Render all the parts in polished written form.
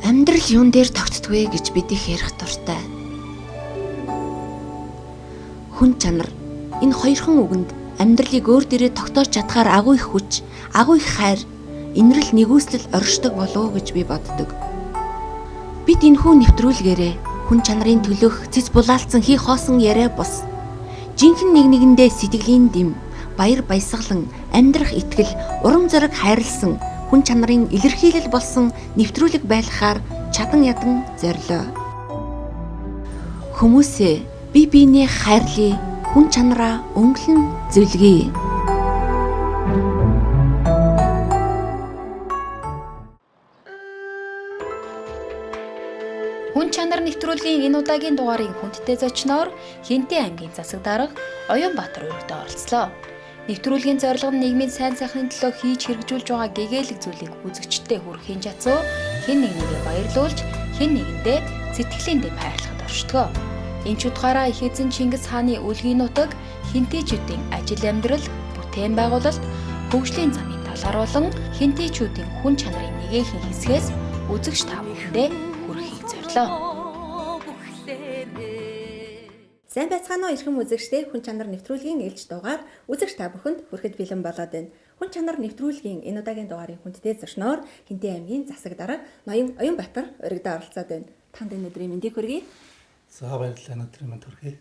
Амьдрал юун дээр тогтдгүй гэж бид их ярих дуртай. Хүн чанар энэ хоёрхан үгэнд амьдралыг өөр дээрээ тогтоож чадхаар агуу их хүч, агуу их хайр, инрэл нэгүслэл оршдог болов уу гэж би боддог. Бид энэхүү нэвтрүүлгээрээ хүн чанарын төлөөх цэц булаалцсан хий хоосон яриа бус жинхэнэ нэг нэгэндээ сэтгэлийн дэм, баяр баясгалан, амьдрах итгэл, урам зориг хайрлсан хүн чанарын илэрхийлэл болсон нэвтрүүлэг байлгахаар чадан ядан зорилоо. Хүмүүсээ бие биенээ хайрлая, хүн чанараа өнгөлн зөвлөе. Хүн чанар нэвтрүүлгийн энэ удаагийн дугаарын хүндтэй зочноор Хэнтийн аймгийн засаг дарга Оюунбаатар өргөдөө оролцлоо. Нэвтрүүлгийн зорилго нь нийгмийн сайн сайхны төлөө хийж хэрэгжүүлж байгаа гэгээлэг зүйлийг үзэгчдэд хүргэхийн чадсуу хэн нэг нэгээ баярлуулж, хэн нэгэндээ сэтгэлийн дэм хайрлахад оршдгоо. Энэ ч утгаараа их эзэн Чингис хааны үлгийн нутаг хэнтийчүүдийн ажил амьдрал, бүтээн байгуулалт, хөгжлийн замын талаар болон хэнтийчүүдийн хүн чанарын нэгээхийн хэсгээс үзэгч та бүхэндээ хүргэхийг зорилоо. Сайн байцгаана уу эрхэм үзэгчдээ, хүн чанар нэвтрүүлгийн ээлж дугаар үзэгч та бүхэнд хүрэхэд бэлэн болоод байна. Хүн чанар нэвтрүүлгийн энэ удаагийн дугаарын хүндтэй зочноор Хэнтийн аймгийн засаг дарга ноён Оюунбаатар өргөдөө оролцоод байна. Танд энэ өдрийн мэндийг хүргэе. За баярлалаа, өнөөдрийн мэнд хүргэе.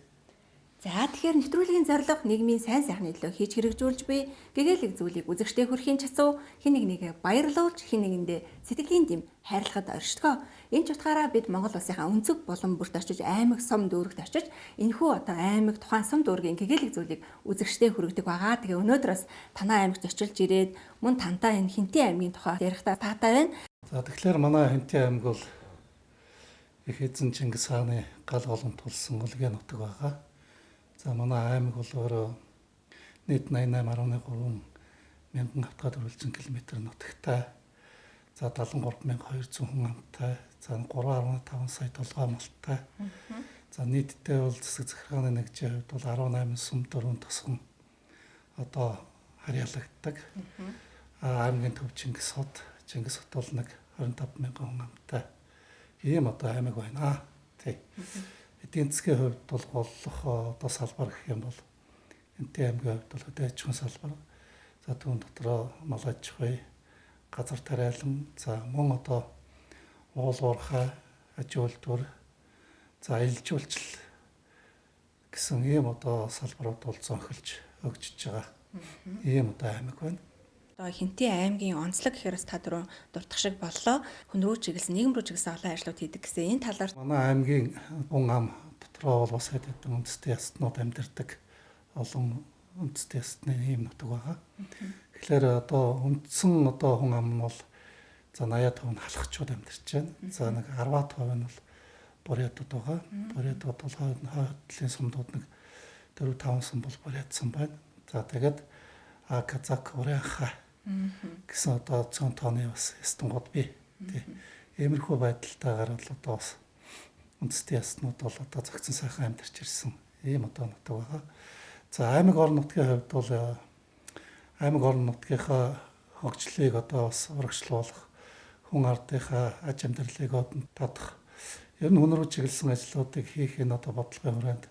За тэгэхээр нэвтрүүлгийн зорилго нийгмийн сайн сайхны төлөө хийж хэрэгжүүлж буй гэгээлэг зүйлийг үзэгчдээ хүрэхийн чадсуу хэн нэг нэгэ баярлуулж, хэн нэгэндээ сэтгэлийн дэм хайрлахад оршдгоо. Энэ ч утгаараа бид Монгол улсынхаа өнцөг булан бүрт очиж, аймаг сум дүүрэгт очиж энэхүү одоо аймаг тухайн сум дүүргийн гэгээлэг зүйлийг үзэгчдээ хүргэдэг байгаа. Тэгээ өнөөдөр бас танай аймагт очилж ирээд мөн тантай энэ Хэнтийн аймгийн тухай ярихдаа таатай байна. За тэгэхээр манай Хэнтийн аймаг бол их эзэн Чингис хааны гал голомт тулсан улгийн нутаг байгаа. За манай аймаг бол өөрөө нийт 88.3 мянган хавтгаа дөрвөлжин километр нутагтай. За 73,200 хүн амтай. За 3.5 сая толгой малтай. За нийтдээ бол засаг захиргааны нэгжийн хувьд бол 18 сум 4 тосгон одоо харьяалагддаг. Аймгийн төв Чингис хот. Чингис хот бол нэг 25 мянган хүн амтай. Ийм одоо аймаг байна. Тий. Эдийн засгийн хувьд бол голлох одоо салбар гэх юм бол Хэнтийн аймгийн хувьд бол хөдөө аж ахуйн салбар. За түүн дотроо мал аж ахуй, газар тариалан, за мөн одоо уул уурхай, аж үйлдвэр, за аялал жуулчлал гэсэн ийм одоо салбарууд бол зөнхөлж хөгжиж байгаа. Ийм одоо аймаг байна. Одоо Хэнтийн аймгийн онцлог гэхээр бас та дөрөв дурдах шиг боллоо. Хүн рүү чиглэсэн, нийгэм рүү чиглэсэн олон ажлууд хийдэг гэсэн энэ талаар. Манай аймгийн хүн ам дотроо бол бас хэдэн үндэсний ястнууд амьдардаг олон үндэсний ястны ийм нутаг байгаа. Тэгэхээр одоо үндсэн одоо хүн ам нь бол за 80% нь халахчууд амьдарч байна. За нэг 10% нь бол бурятууд байгаа. Бурятууд бол хойд талын сумдууд нэг 4-5 сум бол бурят сум байна. За тэгээд казак, урянхай гэсэн одоо цөөн тооны бас ястангууд бий. Тий. Иймэрхүү байдалтайгаар бол одоо бас үндэсний ястнууд бол одоо зохицон сайхан амьдарч ирсэн ийм одоо нутаг байгаа. За аймаг орон нутгийн хувьд бол аймаг орон нутгийнхаа хөгжлийг одоо бас урагшлуулах, хүн ардынхаа аж амьдралыг татах, ер нь хүн рүү чиглэсэн ажлуудыг хийх энэ одоо бодлогын хүрээнд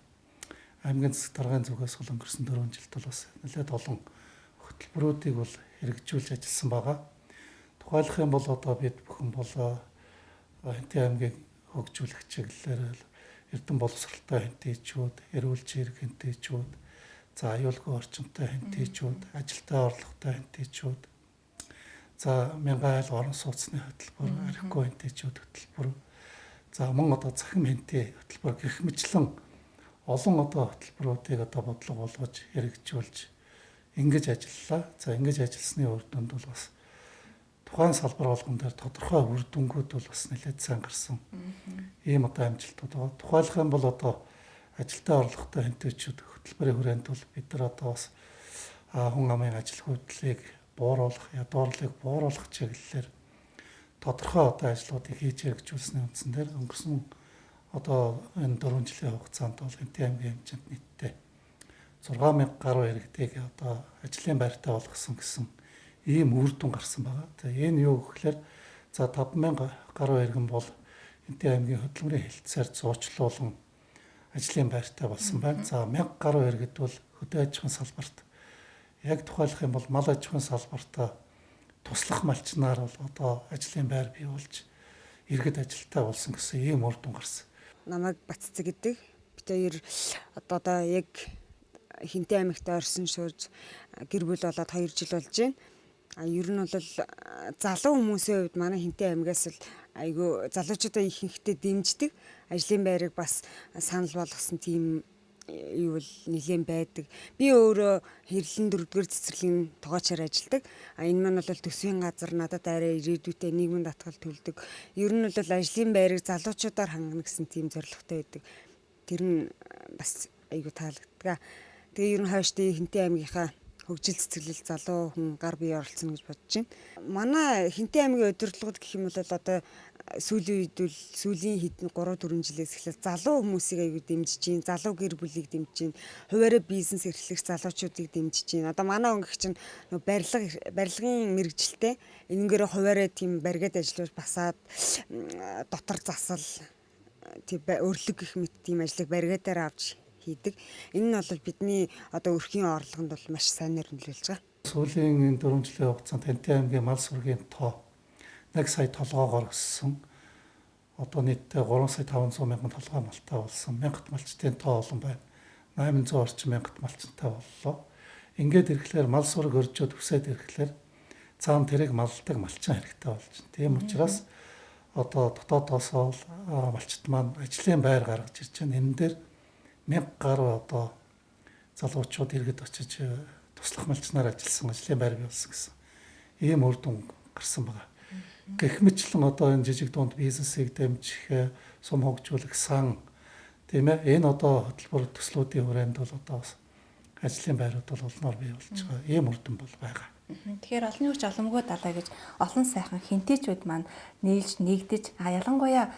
аймгийн засаг даргын зүгээс бол өнгөрсөн 4 жилд бол бас нэлээд олон хөтөлбөрүүдийг бол хэрэгжүүлж ажилласан байгаа. Тухайлах юм бол одоо бид бүхэн бол Хэнтийн аймгийг хөгжүүлэх чиглэлээр эрдэм боловсралтай хэнтийчүүд, эрүүл чирэг хэнтийчүүд, за аюулгүй орчинтой хэнтийчүүд, ажилтай орлоготой хэнтийчүүд, за мянган айл орон сууцны хөтөлбөр, архигүй хэнтийчүүд хөтөлбөр, за мөн одоо цахим хэнтий хөтөлбөр гэх мэтлэн олон одоо хөтөлбөрүүдийг одоо бодлого болгож хэрэгжүүлж ингэж ажиллалаа. За ингэж ажилласны үр дүнд бол бас тухайн салбар болгон дээр тодорхой үр дүнгууд бол бас нэлээд сайн гарсан. Ийм одоо амжилтууд байгаа. Тухайлах юм бол одоо ажилтай орлоготой хэнтийчүүд хөтөлбөрийн хүрээнд бол бид нар одоо бас хүн амын ажил хөдлөлийг бууруулах, ядуурлыг бууруулах чиглэлээр тодорхой одоо ажлуудыг хийж хэрэгжүүлсний үндсэн дээр өнгөрсөн одоо энэ 4 жилийн хугацаанд бол Хэнтийн аймгийн хэмжээнд нийтдээ 6000 гаруй иргэдийг одоо ажлын байртай болгосон гэсэн ийм үр дүн гарсан байгаа. За энэ юу гэхээр за 5000 гаруй иргэн бол Хэнтэй аймгийн хөдөлмөрийн хэлтсээр зуучлуулан ажлын байртай болсон байна. За 1000 гаруй иргэд бол хөдөө аж ахуйн салбарт, яг тухайлах юм бол мал аж ахуйн салбарт туслах малчнаар бол одоо ажлын байр бий болж иргэд ажилтаа болсон гэсэн ийм үр дүн гарсан. Намайг Батцэг гэдэг. Бид хоёр одоо яг Хэнтэй аймагт орсон шууж гэр бүл болоод 2 жил болж байна. А ер нь бол залуу хүмүүсийн хувьд манай Хэнтэй аймагаас л айгүй залуучуудаа ихэнхдээ дэмждэг. Ажлын байрыг бас санал болгосон тийм юу бол нэлээд байдаг. Би өөрөө хэрлэн 4-р цэцэрлэгийн тогоочоор ажилладаг. А энэ маань бол төсвийн газар надад арай ирээдүйтэй нийгмийн даатгал төлдөг. Ер нь бол ажлын байрыг залуучуудаар хангана гэсэн тийм зорилготой байдаг. Тэр нь бас айгүй таалагддаг. Тэгээ ер нь хойшдын Хэнтэй аймгийнхаа хөгжил цэцэрлэл залуу хүн гар бие оролцсон гэж бодож байна. Манай Хэнтэй аймгийн удирдлагууд гэх юм бол одоо сүүлийн үед бол сүүлийн хэдэн 3-4 жилээс эхлээд залуу хүмүүсийг аягүй дэмжиж чинь, залуу гэр бүлийг дэмжиж чинь, хуваараа бизнес эрхлэх залуучуудыг дэмжиж чинь. Одоо манай өнгөх чинь барилгын мэргэжилтэй энэнгээр хуваараа тийм баригад ажиллаж басаад дотор засал тийм өрлөг гэх мэт тийм ажлыг баригадаар авч хийдэг. Энэ нь бол бидний одоо өрхийн орлогонд бол маш сайнаар нөлөөлж байгаа. Сүүлийн энэ 4 жилийн хугацаанд Хэнтэй аймгийн мал сүргийн тоо 1 сая толгоогоор өссөн. Одоо нийтдээ 3 сая 500 мянган толгой малтай болсон. Мянгат малчдын тоо олон байна. 800 орчим мянгат малчтай боллоо. Ингээд ирэхлээр мал сүрэг өржөөд өсөөд ирэхлээр цаана тэрийг малладаг малчин хэрэгтэй болж байна. Тийм учраас одоо дотоодоос бол малчид маань ажлын байр гаргаж ирж байна. Энэ дээр 1000 гаруй одоо залуучууд иргэд очиж туслах малчнаар ажилласан, ажлын байр бий болсон гэсэн ийм үр дүн гарсан байгаа. Гэх мэтлэн одоо энэ жижиг дунд бизнесийг дэмжих, сум хөгжүүлэх сан тийм ээ энэ одоо хөтөлбөр төслүүдийн хүрээнд бол одоо бас ажлын байрууд бол олноор бий болж байгаа. Ийм үр дүн бол байгаа. Тэгэхээр олонний хүч боломгүй далаа гэж олон сайхан хэнтэйчүүд маань нийлж нэгдэж ялангуяа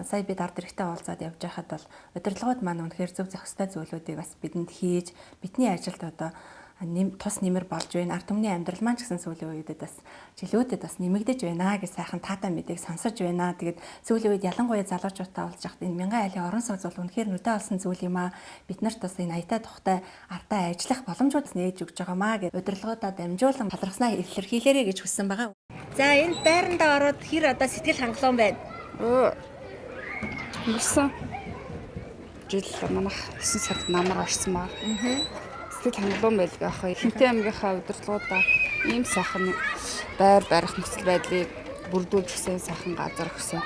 сая бид ард иргэдтэй уулзаад явж байхад бол удирдлагууд маань үнэхээр зөв зохистой зүйлүүдийг бас бидэнд хийж бидний ажилд одоо тус нэмэр болж байна. Ард түмний амьдрал маань ч гэсэн сүүлийн үедэд бас жилүүдэд бас нэмэгдэж байна гэж сайхан таатай мэдээг сонсож байна. Тэгээд сүүлийн үед ялангуяа залуучуудтай уулзах байхад энэ мянган айлын орон сууц бол үнэхээр нүдэ олсон зүйл юм аа. Бид нарт бас энэ аятай тухтай ардаа ажиллах боломжууд нээж өгч байгаа маа гэж удирдлагуудаа дамжуулан талархснаа илэрхийлээрэй гэж хүссэн байгаа. За энэ байрандаа ороод хэр одоо сэтгэл хангалуун байна? Өнгөрсөн жил манайх 9 сард намар орсон баа. Сэтгэл хангалуун байлгаа ах. Хэнтэй аймгийнхаа удирдлагуудаа ийм сайхан байр барих нөхцөл байдлыг бүрдүүлж өгсөн сайхан газар өгсөн.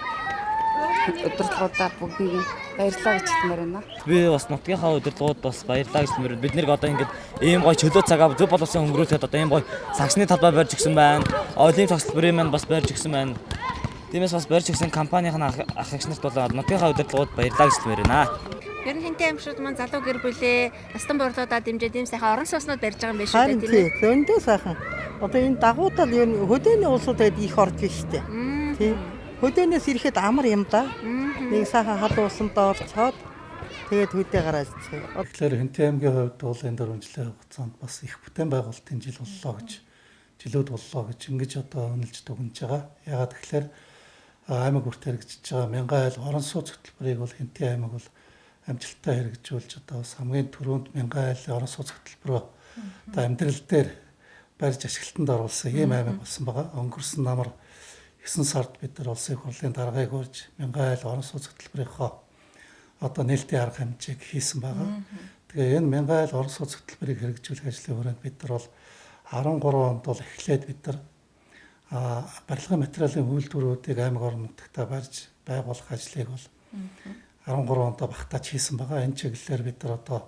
Удирдлагуудаа бүгдийг баярлалаа гэж хэлмээр байна. Би бас нутгийнхаа удирдлагууд бас баярлалаа гэж хэлмээр. Бид нэр одоо ингээд ийм гоё чөлөө цагаа зөв боловсон өнгөрүүлэхэд одоо ийм гоё сагсны талбай барьж өгсөн байна. Олимп тоглолтын маань бас барьж өгсөн байна. Тиймээс бас барьж өгсөн компанийн ах эгч нарт бол нутгийнхаа удирдлагууд баярлалаа гэж хэлмээр байна. Ер нь Хэнтэй аймагчид маань залуу гэр бүлээ настан борлуудаа дэмжиж ийм сайхан орон сууцнууд барьж байгаа юм байна шүү дээ тийм ээ. Зөндөө сайхан. Одоо энэ дагуудал ер нь хөдөөний улсууд их орж шүү дээ. Тийм. Хөдөөнөөс ирэхэд амар юм да. Нэг сайхан халуун усанд орцоод тэгээд хөдөө гараад ирчихээ. Тэгэхээр Хэнтэй аймгийн хувьд бол энэ 4 жилийн хугацаанд бас их бүтээн байгуулалтын жил боллоо гэж жилүүд боллоо гэж ингэж одоо үнэлж дүгнэж байгаа. Яагаад гэхээр аймаг бүрт хэрэгжиж байгаа мянган айл орон сууц хөтөлбөрийг бол Хэнтэй аймаг бол амжилттай хэрэгжүүлж одоо бас хамгийн түрүүнд мянган айлын орон сууц хөтөлбөрөө одоо амьдрал дээр барьж ашиглалтанд оруулсан ийм аймаг болсон байгаа. Өнгөрсөн намар 9 сард бид нар улсын их хурлын даргаыг урьж мянган айл орон сууц хөтөлбөрийнхөө одоо нээлтийн арга хэмжээг хийсэн байгаа. Тэгээ энэ мянган айл орон сууц хөтөлбөрийг хэрэгжүүлэх ажлын хүрээнд бид нар бол 13 онд бол эхлээд бид нар барилгын материалын үйлдвэрүүдийг аймаг орон нутагтаа барьж байгуулах ажлыг бол 13 онд багтааж хийсэн байгаа. Энэ чиглэлээр бид нар одоо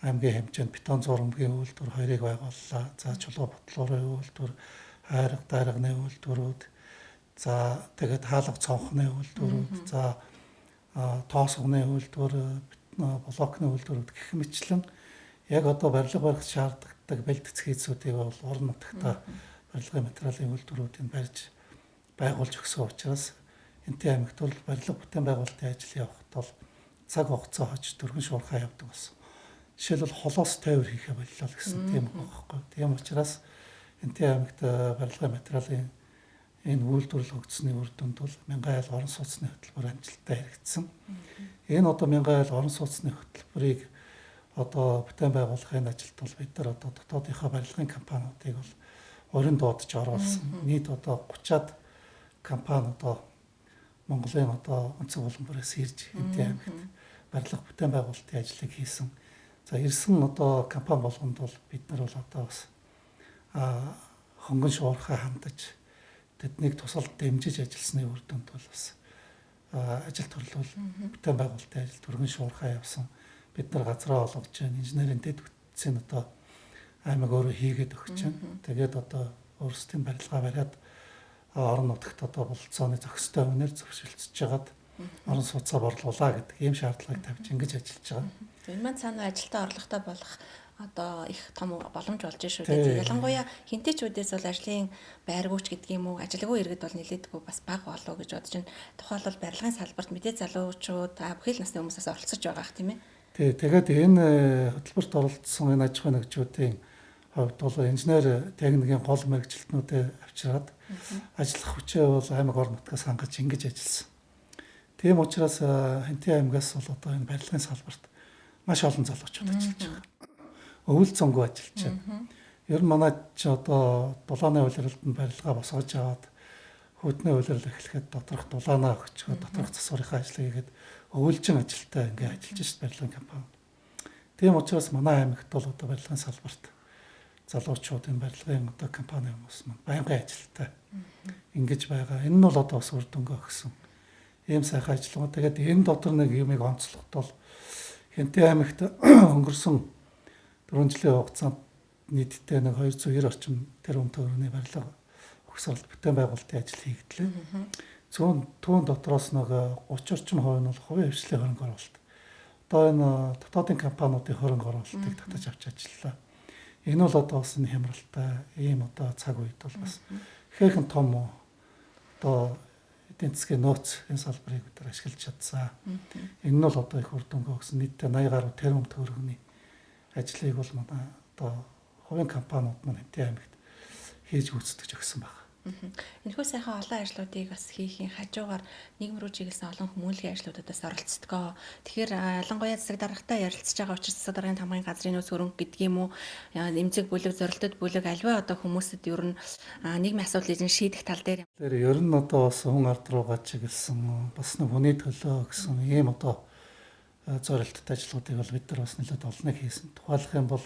аймгийн хэмжээнд бетон зурмгийн үйлдвэр 2-ыг байгууллаа. За чулуу ботлуурын үйлдвэр, хайрга дайрганы үйлдвэрүүд, за тэгээд хаалга цонхны үйлдвэрүүд, за тоос угны үйлдвэр, блокны үйлдвэрүүд гэх мэтчлэн яг одоо барилга барих шаардлагатай бэлтгэц хийцүүдийг бол орон нутагта барилгын материалын үйлдвэрүүдийг барьж байгуулж өгсөн учраас Хэнтэй аймагт бол барилга бүтээн байгуулалтын ажил явахад бол цаг хугацаа хож дөрвөн шуурхай явдаг болсон. Жишээлбэл холоос тайвар хийхэ боллоо гэсэн тийм үг байхгүй. Тийм учраас Хэнтийн аймагт барилгын материалын энэ үйлдвэрлэл хөгжсөний үр дүнд бол мянган айл орон сууцны хөтөлбөр амжилттай хэрэгжсэн. Энэ одоо мянган айл орон сууцны хөтөлбөрийг одоо бүтээн байгуулахын ажилд бол бид нар одоо дотоодынхоо барилгын компаниудыг бол уран дуудаж оруулсан. Нийт одоо 30-аад компани одоо Монголын одоо өнцөг булан бүрээс ирж Хэнтийн аймагт барилга бүтээн байгуулалтын ажлыг хийсэн. За ирсэн одоо компани болгонд бол бид нар бол одоо бас хөнгөн шуурхай хандаж тэднийг тусалд дэмжиж ажилласны үр дүнд бол бас ажил төрлөл бүтээн байгуулалтын ажил түргэн шуурхай явсан. Бид нар газраа олгож байна. Инженерийн дэд бүтцийн одоо аймаг өөрөө хийгээд өгч байна. Тэгээд одоо өөрсдийн барилгаа бариад орон нутагт одоо бололцооны зохистой үнээр зөвшөлдсөж жагаад орон сууцаа борлуулаа гэдэг ийм шаардлагыг тавьж ингэж ажиллаж байгаа. Энэ маань цаана ажилтаа орлоготой болох одоо их том боломж болж шүү дээ. Ялангуяа хинтэйчүүдээс бол ажлын байргүйч гэдэг юм уу, ажилгүй иргэд бол нэлээдгүй бас бага болов гэж бодож байна. Тухайлбал барилгын салбарт мэдээ залуучууд, бүхэл насны хүмүүсээс оролцож байгаа х тийм ээ. Тий, тэгээд энэ хөтөлбөрт оролцсон энэ аж ахуйн нэгжүүдийн хувьд бол инженер техникийн гол мэргэжилтнүүдээ авчираад ажиллах хүчээ бол аймаг орон нутгаас хангаж ингэж ажилласан. Тийм учраас Хэнтийн аймагаас бол одоо энэ барилгын салбарт маш олон залуучууд ажиллаж байгаа. Өвөл цонгоо ажиллаж байна. Ер нь манай чи одоо дулааны улиралд нь барилгаа босгож аваад хүүдний улирал эхлэхэд доторх дулаанаа өгчгөө доторх засварынхаа ажлыг хийгээд өвөлжин ажилтаа ингээ ажиллаж шít барилгын компани. Тийм учраас манай аймагт бол одоо барилгын салбарт залуучуудын барилгын одоо компани хүмүүс маань байнгын ажилтаа ингэж байгаа. Энэ нь бол одоо бас үр дүнгээ өгсөн. Ийм сайхан ажиллагаа. Тэгээд энэ дотор нэг юмыг онцлоход бол Хэнтийн аймагт өнгөрсөн 4 жилийн хугацаанд нийтдээ нэг 290 орчим тэрбум төгрөгийн барилга угсралт бүтээн байгуулалтын ажил хийгдлээ. Зүүн түүн дотроос нэг 30 орчим хувь нь бол хувийн хвшлийн хөрөнгө оруулалт. Одоо энэ дотоодын компаниудын хөрөнгө оруулалтыг татаж авч ажиллалаа. Энэ бол одоо бас энэ хямралтай ийм одоо цаг үед бол бас ихээхэн том одоо эдийн засгийн нөөц энэ салбарыг бид нар ашиглаж чадсан. Энэ нь бол одоо их үр дүнгээ өгсөн. Нийтдээ 80 гаруй тэрбум төгрөгийн ажлыг бол манай одоо хувийн компаниуд маань Хэнтийн аймагт хийж гүйцэтгэж өгсөн байна. Энэхүү сайхан олон ажлуудыг бас хийхийн хажуугаар нийгэм рүү чиглэсэн олон хүмүүнлэгийн ажлуудад бас оролцдгоо. Тэгэхээр ялангуяа засаг даргатай ярилцж байгаа учраас засаг даргын тамгын газрын нөөц хөрөнгө гэдэг юм уу, эмзэг бүлэг, зорилтод бүлэг альва одоо хүмүүсэд ер нь нийгмийн асуудлыг шийдэх тал дээр. Тэр ер нь одоо бас хүн ард руугаа чиглэсэн, бас нэг хүний төлөө гэсэн ийм одоо зорилттой ажлуудыг бол бид нар бас нэлээд олныг хийсэн. Тухайлах юм бол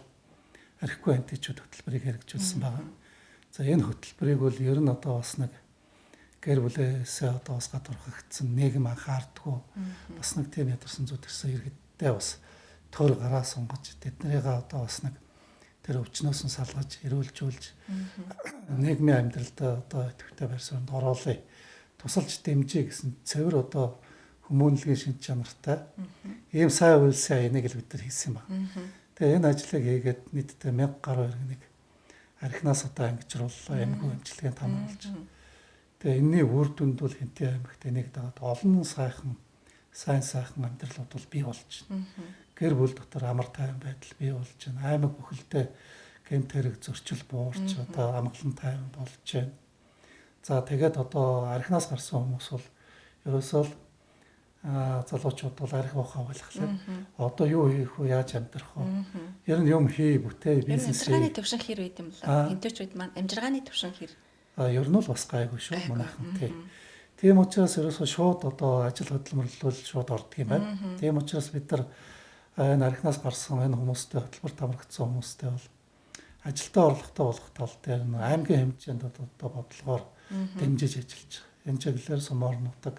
архигүй античуд хөтөлбөрийг хэрэгжүүлсэн байгаа. За энэ хөтөлбөрийг бол ер нь одоо бас нэг гэр бүлээсээ одоо бас гадуурхагдсан нийгэм анхаардгүй бас нэг тийм ядарсан зүтгэсэн иргэдтэй бас төр гараа сунгаж тэднийгээ одоо бас нэг тэр өвчнөөс нь салгаж эрүүлжүүлж нийгмийн амьдралд одоо идэвхтэй байр суурьнд оруулъя, тусалж дэмжиж гэсэн цэвэр одоо хүмүүнлэгийн шинж чанартай ийм сайн үйлсээ энийг л бид нар хийсэн юм байна. Тэгээ энэ ажлыг хийгээд нийтдээ 1000 гаруй иргэнийг архинаас одоо ангижрууллаа, эмгүү эмчилгээнд хамруулж. Тэгээ энэний үр дүнд бол Хэнтийн аймагт энийг дагаад олон сайхан сайн сайхан амьдралууд бол бий болж байна. Гэр бүл дотор амар тайван байдал бий болж байна. Аймаг бүхэлдээ гэмт хэрэг зөрчил буурч одоо амгалан тайван болж байна. За тэгээд одоо архинаас гарсан хүмүүс бол ерөөсөө л залуучууд бол арх уухаа болохлаа. Одоо юу хийх вэ? Яаж амьдрах вэ? Ер нь юм хий, бүтээ, бизнес хий. Амжиргааны төвшин хэр байд юм бол? Хинтээчүүд маань амжиргааны төвшин хэр? Ер нь бол бас гайгүй шүү манайхан тий. Тийм учраас ерөөсөө шууд одоо ажил хөдөлмөрлөл шууд ордог юм байна. Тийм учраас бид нар энэ архинаас гарсан энэ хүмүүстэй хөтөлбөрт хамрагдсан хүмүүстэй бол ажилдаа орлоготой болох тал дээр нь аймгийн хэмжээнд одоо бодлогоор дэмжиж ажиллаж байгаа. Энэ чиглэлээр Сумоор нутаг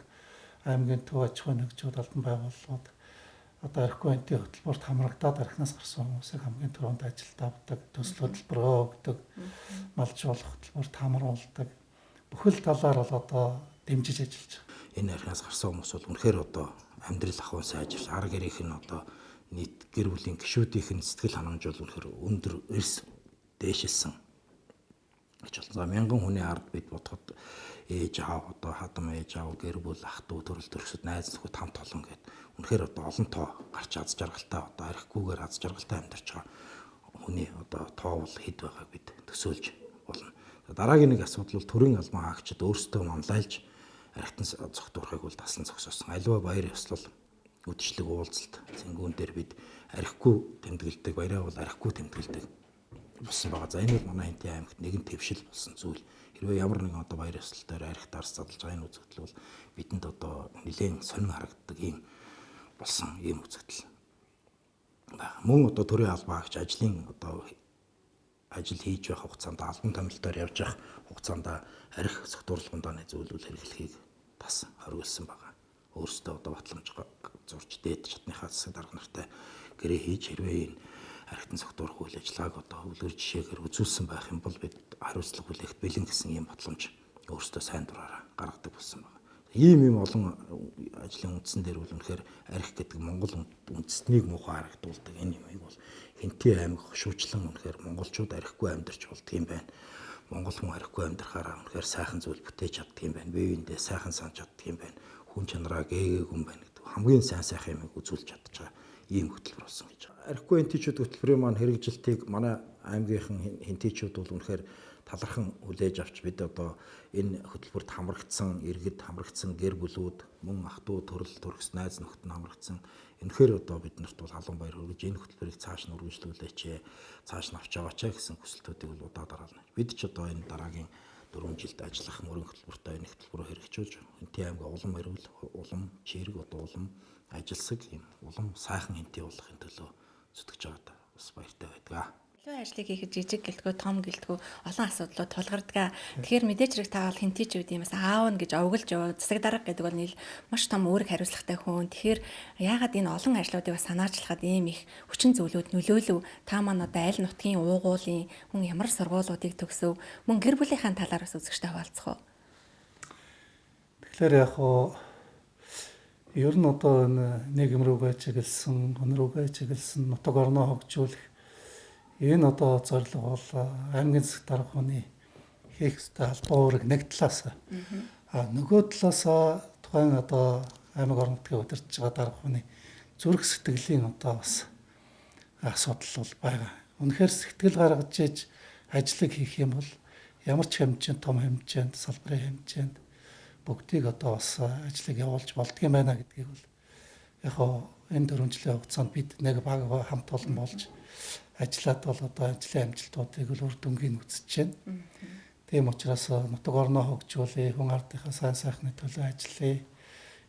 аймгийн төв аж ахуйн нэгжүүд, албан байгууллагууд одоо архигүй энтийн хөтөлбөрт хамрагдаад архинаас гарсан хүмүүсийг хамгийн түрүүнд ажилд авдаг, төсөл хөтөлбөрөө өгдөг, малжуулах хөтөлбөрт хамруулдаг. Бүхэл талаар бол одоо дэмжиж ажиллаж байгаа. Энэ архинаас гарсан хүмүүс бол үнэхээр одоо амьдрал ахуй сайжирч, ар гэрийнх нь одоо нийт гэр бүлийн гишүүдийнх нь сэтгэл ханамж бол үнэхээр өндөр эрс дээшилсэн. гэж болсон. За мянган хүний ард бид бодоход ээж аав одоо хадам ээж аав гэр бүл ах дүү төрөл төрөсөд найз нөхөд хамт олон гээд үнэхээр одоо олон тоо гарч аз жаргалтай одоо архигүйгээр аз жаргалтай амьдарч байгаа хүний одоо тоо бол хэд байгааг бид төсөөлж болно. Дараагийн нэг асуудал бол төрийн албан хаагчид өөрсдөө манлайлж архитан зохицуурахыг бол таслан зогсоосон. Аливаа баяр ёслол үдшилэг уулзалт цэнгүүн дээр бид архигүй тэмдэглэдэг, баяраа бол архигүй тэмдэглэдэг болсон байгаа. За энэ бол манай Хэнтийн аймагт нэгэн твшил болсон зүйл. Хэрвээ ямар нэгэн одоо баяр ёслол дээр архи дарс задлж байгаа энэ үзэгдэл бол бидэнд одоо нэлээд сонин харагддаг ийм болсон ийм үзэгдэл байна. Мөн одоо төрийн албан хаагч ажлын одоо ажил хийж байх хугацаанд албан томилтоор явж явах хугацаанд архи согтуурлах зүйлүүд хэрэглэхийг тас хориглосон байгаа. Өөрсдөө одоо батламж зурж дээд шатныхаа засаг дарга нартай гэрээ хийж хэрвээ энэ архитан согтуурах үйл ажиллагааг одоо өвлөр жишээгээр үзүүлсэн байх юм бол бид хариуцлага хүлээхэд бэлэн гэсэн ийм батламж өөрсдөө сайн дураараа гаргадаг болсон байна. Ийм ийм олон ажлын үндсэн дээр бол үнэхээр арх гэдэг Монгол үндэстнийг муухай харагдуулдаг энэ юмыг бол Хэнтийн аймаг хошуучлан үнэхээр монголчууд архигүй амьдарч болдго юм байна. Монгол хүн архигүй амьдрахаараа үнэхээр сайхан зүйл бүтээж чаддаг юм байна. Бие биендээ сайхан санаж чаддаг юм байна. Хүн чанараа гээгээгүй юм байна гэдэг хамгийн сайн сайхан юмыг үзүүлж чадж байгаа ийм хөтөлбөр болсон гэж. Архигүй хэнтийчүүд хөтөлбөрийн маань хэрэгжилтийг манай аймгийнхан хэнтийчүүд бол үнэхээр талархан хүлээж авч бид одоо энэ хөтөлбөрт хамрагдсан иргэд, хамрагдсан гэр бүлүүд, мөн ах トゥ төрөл төрөс найз нөхөд нь хамрагдсан. Үнэхээр одоо бид нарт бол халуун баяр хүргэж энэ хөтөлбөрийг цааш нь үргэлжлүүлээч, цааш нь авч яваач гэсэн хүсэлтүүдийг бол удаа дараална. Бид ч одоо энэ дараагийн 4 жилд ажиллах мөрийн хөтөлбөртөө энэ хөтөлбөрөөр хэрэгжүүлж Хэнтийн аймаг улам эрүүл, улам чирэг, одоо улам ажилсаг юм улам сайхан хэнтий болохын төлөө зүтгэж байгаадаа бас баяртай байдаг. Илүү ажлыг хийхэд жижиг гэлтгүү, том гэлтгүү олон асуудлууд тулгардаг. Тэгэхээр мэдээж хэрэг та бол хэнтийчүүд юм бас аав нь гэж овоглож яваа засаг дарга гэдэг бол нийл маш том үүрэг хариуцлагатай хүн. Тэгэхээр яагаад энэ олон ажлуудыг бас санаачлахад ийм их хүчин зүйлүүд нөлөөлөв? Та маань одоо аль нутгийн уугуулын хүн ямар сургуулиудыг төгсөв? Мөн гэр бүлийнхаа талаар бас үзэгчтэй хаваалцах уу? Тэгэхээр яг хоо ер нь одоо энэ нийгэм рүүгээ чиглэсэн, хүн рүүгээ чиглэсэн нутаг орноо хөгжүүлэх энэ одоо зорилго бол аймгийн засаг дарга хүний хийх ёстой албан уурыг нэг талаас, а нөгөө талаас тухайн одоо аймаг орон нутгийг удирдах байгаа дарга хүний зүрх сэтгэлийн одоо бас асуудал бол байгаа. Үнэхээр сэтгэл гаргаж иж ажлыг хийх юм бол ямар ч хэмжээнд, том хэмжээнд, салбарын хэмжээнд бүгдийг одоо бас ажлыг явуулж болдго юм байна гэдгийг бол яг хоо энэ 4 жилийн хугацаанд бид нэг баг хамт олон болж ажиллаад бол одоо ажлын амжилтуудыг л үр дүнгийг үзэж байна. Тийм учраас нутаг орноо хөгжүүлье, хүн ардынхаа сайн сайхны төлөө ажиллая.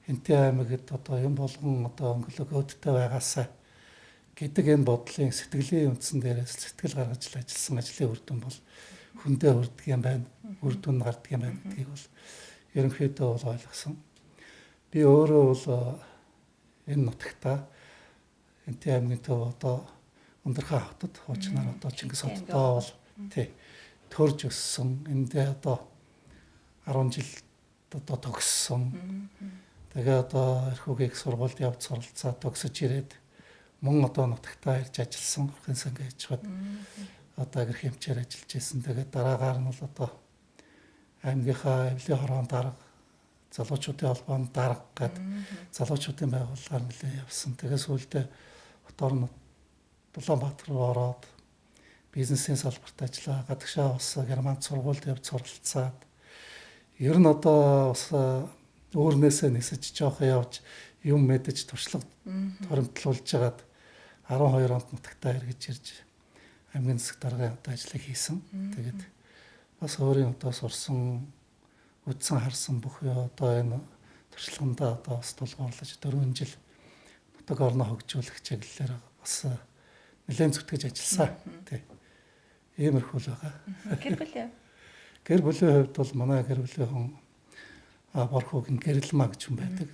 Хэнтийн аймагт одоо юм болгон одоо өнгөлөг өөдтэй байгаасаа гэдэг энэ бодлын сэтгэлийн үндсэн дээрээс сэтгэл гаргаж ажилласан ажлын үр дүн бол хүндээ хүрдэг юм байна, үр дүн гардаг юм байна гэдгийг бол ерөнхийдөө бол ойлгосон. Би өөрөө бол энэ нутагта Хэнтийн аймгийн төв одоо Өндөрхөн хотод хуучнаар одоо Чингис хоттой бол тий төрж өссөн. Эндээ одоо 10 жил одоо төгссөн. Тэгээ одоо эрхүүгийг сургуульд явж суралцаа төгсөж ирээд мөн одоо нутагтаа ирж ажилласан. Орхин сангийн аж ахуйд одоо гэр хэмчээр ажиллаж байсан. Тэгээ дараагаар нь бол одоо аймгийнхаа эвлийн хороонд дарга, залуучуудын холбоонд дарга гээд залуучуудын байгууллагаар нэлээд явсан. Тэгээ сүүлдээ хот орон Улаанбаатар руу ороод бизнесийн салбарт ажиллаа. Гадагшаа бас Германд сургуульд явж суралцаад ер нь одоо бас өөрнөөсөө нисэж жоохон явж юм мэдэж туршлага хоримтлуулж хагаад 12 онд нутагтаа эргэж ирж аймгийн засаг даргын одоо ажлыг хийсэн. Тэгээд бас өөрийн одоо сурсан, үзсэн, харсан бүх одоо энэ туршлагандаа одоо бас тулгуурлаж 4 жил нутаг орноо хөгжүүлэх чиглэлээр бас нэлээд зүтгэж ажилласан. Тий. Иймэрхүү л байгаа. Гэр бүлийн гэр бүлийн хувьд бол манай гэр бүлийн хүн Борхуугийн Гэрэлмаа гэж хүн байдаг.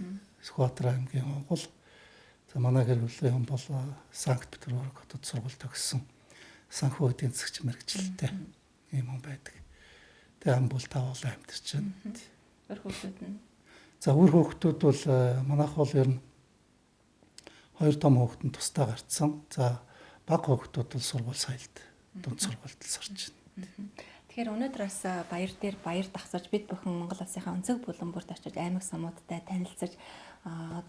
Сүхбаатар аймгийн угуул. За манай гэр бүлийн хүн бол Санкт Петербург хотод сургууль төгссөн санхүү эдийн засгч мэргэжилтэй ийм хүн байдаг. Тэгээ ам бол тавуулаа амьдарч байна. Үр хүүхдүүд нь. За үр хүүхдүүд бол манайх бол ер нь 2 том хүүхэд нь тусдаа гарцсан. За баг хүүхдүүд бол сургууль соёлд дунд сургуульд л сурч байна. Тэгэхээр өнөөдөр бас баяр дээр баяр дагсаж бид бүхэн Монгол улсынхаа өнцөг булан бүрт очиж аймаг сумуудтай танилцаж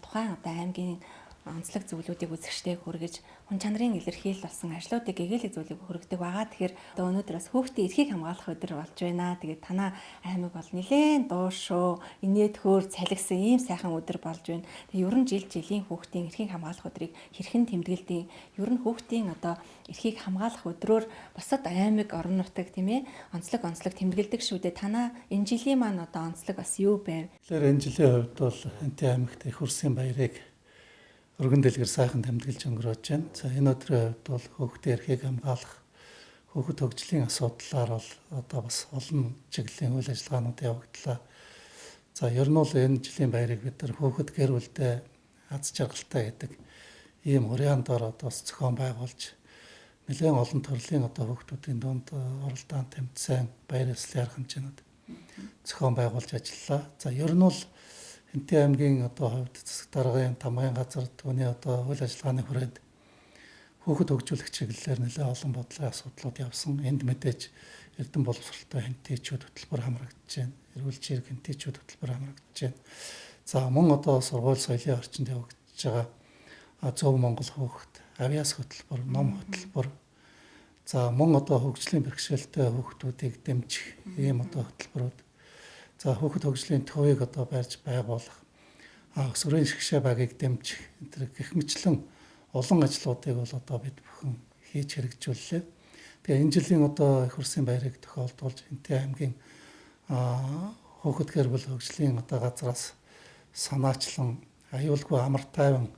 тухайн одоо аймгийн онцлог зүйлүүдийг үзэгчдээ хүргэж хүн чанарын илэрхийлэл болсон ажлуудыг гэгээлэг зүйлийг хүргэдэг байгаа. Тэгэхээр одоо өнөөдөр бас хүүхдийн эрхийг хамгаалах өдөр болж байна. Тэгээд танаа аймаг бол нэлээд дуушуу, инээд хөөр цалигсан ийм сайхан өдөр болж байна. Тэгээд ер нь жил жилийн хүүхдийн эрхийг хамгаалах өдрийг хэрхэн тэмдэглэдэг? Ер нь хүүхдийн одоо эрхийг хамгаалах өдрөөр бусад аймаг, орон нутаг тийм онцлог онцлог тэмдэглэдэг шүү дээ. Танаа энэ жилийн маань одоо онцлог бас юу байв? Тэгэхээр энэ жилийн хувьд бол Хэнтийн аймагт их хурсын баярыг өргөн дэлгэр сайхан тэмдэглэж өнгөрөөж байна. За энэ өдрийн хувьд бол хүүхдийн эрхийг хамгаалах, хүүхэд хөгжлийн асуудлаар бол одоо бас олон чиглэлийн үйл ажиллагаанууд явагдлаа. За ер нь бол энэ жилийн баярыг бид нар хүүхэд гэр бүлдээ аз жаргалтай гэдэг ийм уриан дор одоо бас зохион байгуулж нэлээд олон төрлийн одоо хүүхдүүдийн дунд уралдаан тэмцээн, баяр ёслолын арга хэмжээнүүд зохион байгуулж ажиллалаа. За ер нь бол Хэнтийн аймгийн одоо хувьд засаг даргын тамгын газар түүний одоо үйл ажиллагааны хүрээнд хүүхэд хөгжүүлэх чиглэлээр нэлээд олон бодлогын асуудлууд явсан. Энд мэдээж эрдэм боловсролтой хэнтийчүүд хөтөлбөр хамрагдаж байна. Эрүүл чирэг хэнтийчүүд хөтөлбөр хамрагдаж байна. За мөн одоо сургууль соёлын орчинд явагдаж байгаа зөв Монгол хүүхэд, авиас хөтөлбөр, ном хөтөлбөр. За мөн одоо хөгжлийн бэрхшээлтэй хүүхдүүдийг дэмжих ийм одоо хөтөлбөрүүд. За хүүхэд хөгжлийн төвийг одоо барьж байгуулах, өсвөрийн шгшээ багийг дэмжих энэ гэх мэтлэн олон ажлуудыг бол одоо бид бүхэн хийж хэрэгжүүллээ. Тэгээ энэ жилийн одоо их хурсын баярыг тохиолдуулж Хэнтийн аймгийн хүүхэд гэр бүл хөгжлийн одоо газраас санаачлан аюулгүй амар тайван